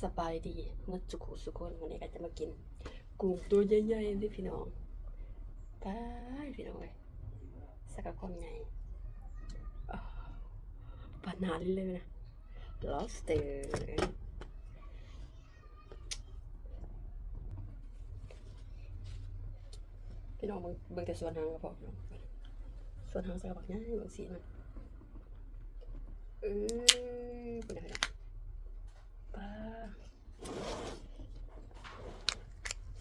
ສະບາຍດີໝົດສູ່ຄູ່ສູ່ຄົນ, ມື້ນີ້ກໍຈະມາກິນກຸ້ງໂຕໃຫຍ່ໆເດ້ພີ່ນ້ອງ. ປາດ ພີ່ນ້ອງເອີຍ ສັກກະຄວາມໃຫຍ່ ປາດໜ້າລີ້ເລີຍນະ lobster. ພີ່ນ້ອງເບິ່ງ ເບິ່ງແຕ່ສ່ວນຫາງກໍພໍພີ່ນ້ອງ, ສ່ວນຫາງໃສ່ບັກໃຫຍ່ ເບິ່ງສີມັນ ເອີ ເປັນຈັ່ງໃດ ປາດ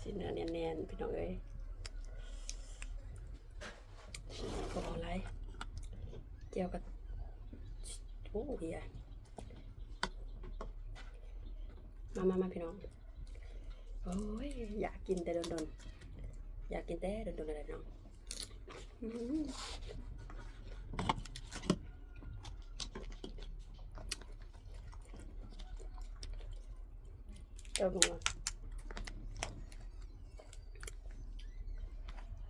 ຊີ້ນເນື້ອແໜ້ນໆ ພີ່ນ້ອງເອີຍ. ບໍ່ເອົາຫຼາຍ ແຈ່ວກໍ ໂອ້ ເຫຍ ມາ ມາ ມາ ພີ່ນ້ອງ. ໂອ້ຍ ຢາກກິນແຕ່ດົນໆ ຢາກກິນແຕ່ດົນໆ ແລ້ວພີ່ນ້ອງ. ອືມ ເຈົ້າເບິ່ງວ່າ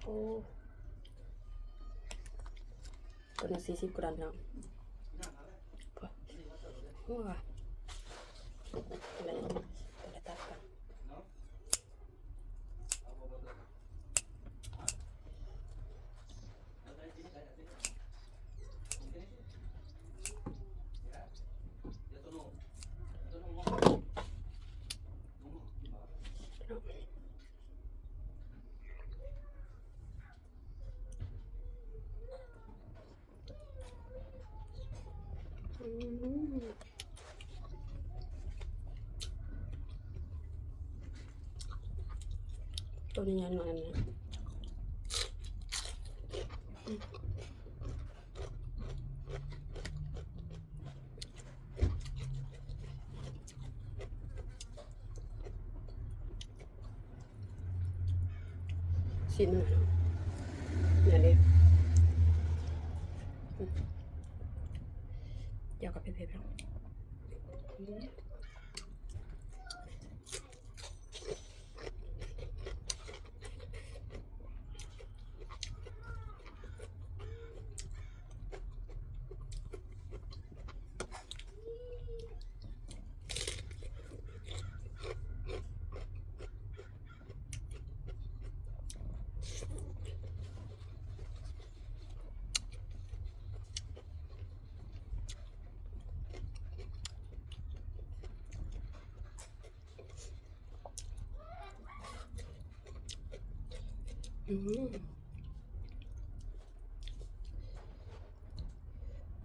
ໂອ້ ຕົວໜຶ່ງສີ່ສິບກວ່າດອນພີ່ນ້ອງ. ໂອ້ ໂອ້ ເອົາໄປຕັດກ່ອນ. ອືມ ຕົວໃຫຍ່ໆ ໜ່ວຍອັນນີ້ ອືມ. ຊີ້ນມັນໜ້ອຍເດ້ ອືມ ແຈ່ວກໍເຜັດໆ ເນາະ ອືມ. ອືມ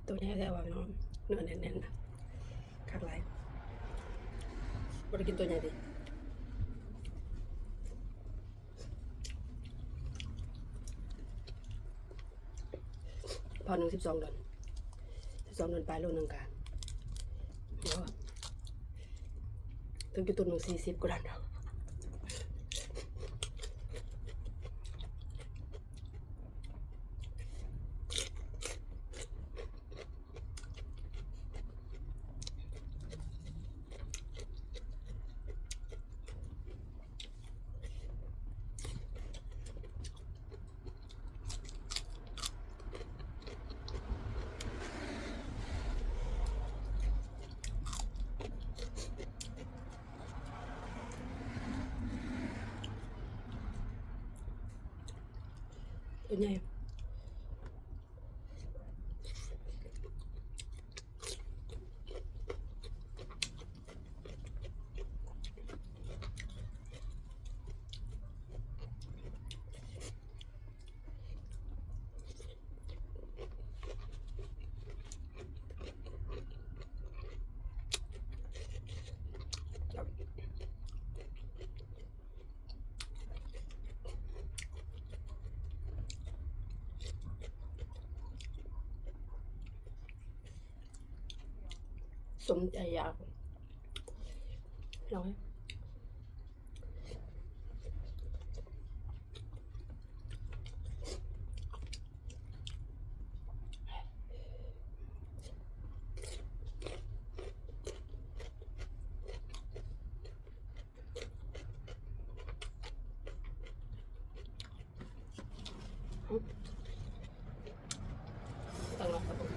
ໂຕໃຫຍ່ແທ້ວ່າເນາະ ເນື້ອແໜ້ນໆ ຄັກຫຼາຍ. ບໍ່ໄດ້ກິນໂຕໃຫຍ່ຕິ. ເພາະໜຶ່ງສິບສອງດອນ ສິບສອງດອນປາຍ ໂລໜຶ່ງກະ ໂອ້ ຖືກຢູ່ ໂຕໜຶ່ງສີ່ສິບກວ່າດອນ. ໂຕໃຫຍ່. ສົມໃຈຢາກ ລອງ. ຕັ້ງລັກກັບ ເບິ່ງ ເ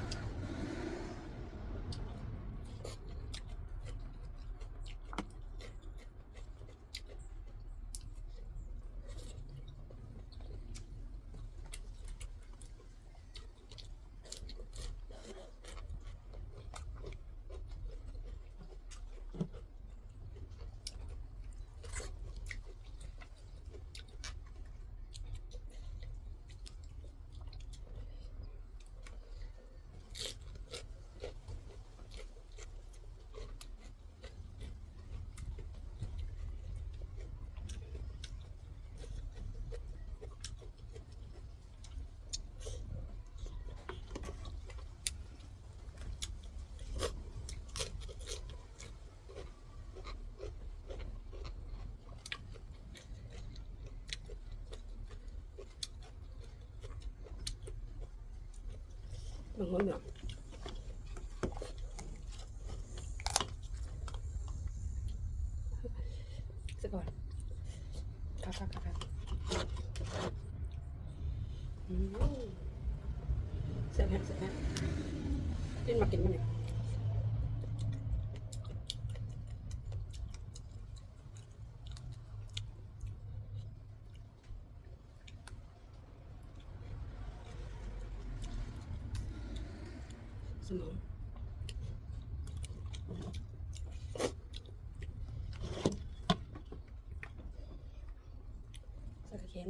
ຫອມເນາະ ຊະກ່ອນ ຄັກໆໆໆ ອືມ ແຊບແຮງ ແຊບແຮງ ລິນມັກກິນມັນນີ້. ສະໝອງ ໃສ່ກະເທີມ.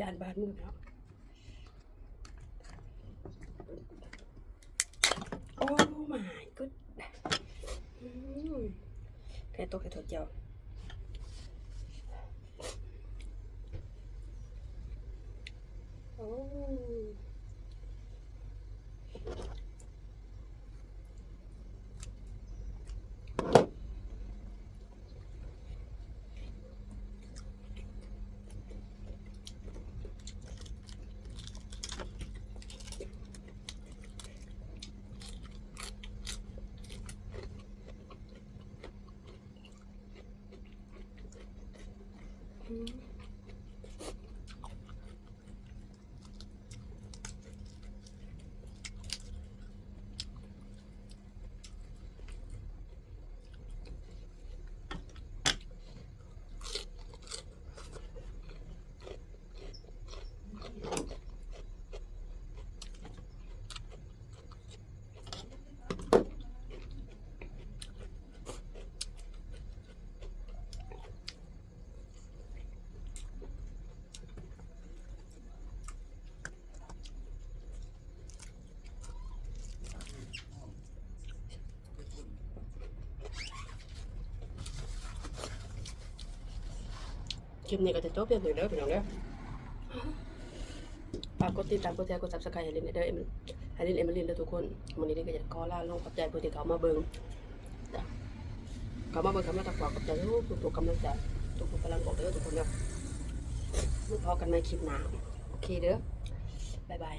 ຢ້ານບາດມືເນາະ. Oh my god. ອືມ ໄຂ່ຕົກໃສ່ຖົ່ວຈຽວ. ໂອ້. ຄລິບນີ້ກໍຈະຈົບພຽງເທົ່ານີ້ເດີພີ່ນ້ອງເດີ. ຝາກກົດຕິດຕາມ ກົດແຊ ກົດ Subscribe ໃຫ້ລິນແດ່ເດີ ໃຫ້ລິນ Emily ເດີທຸກຄົນ. ມື້ນີ້ລິນກໍຢາກຂໍລາລົງ ຂອບໃຈຜູ້ທີ່ເຂົ້າມາເບິ່ງ ເຂົ້າມາເບິ່ງ ເຂົ້າມາ ກໍຂໍຂອບໃຈທຸກໆກຳລັງໃຈ ທຸກໆພະລັງບວກເດີທຸກຄົນເດີ. ມາພໍ້ກັນໃໝ່ຄລິບໜ້າ ໂອເຄເດີ ບາຍບາຍ.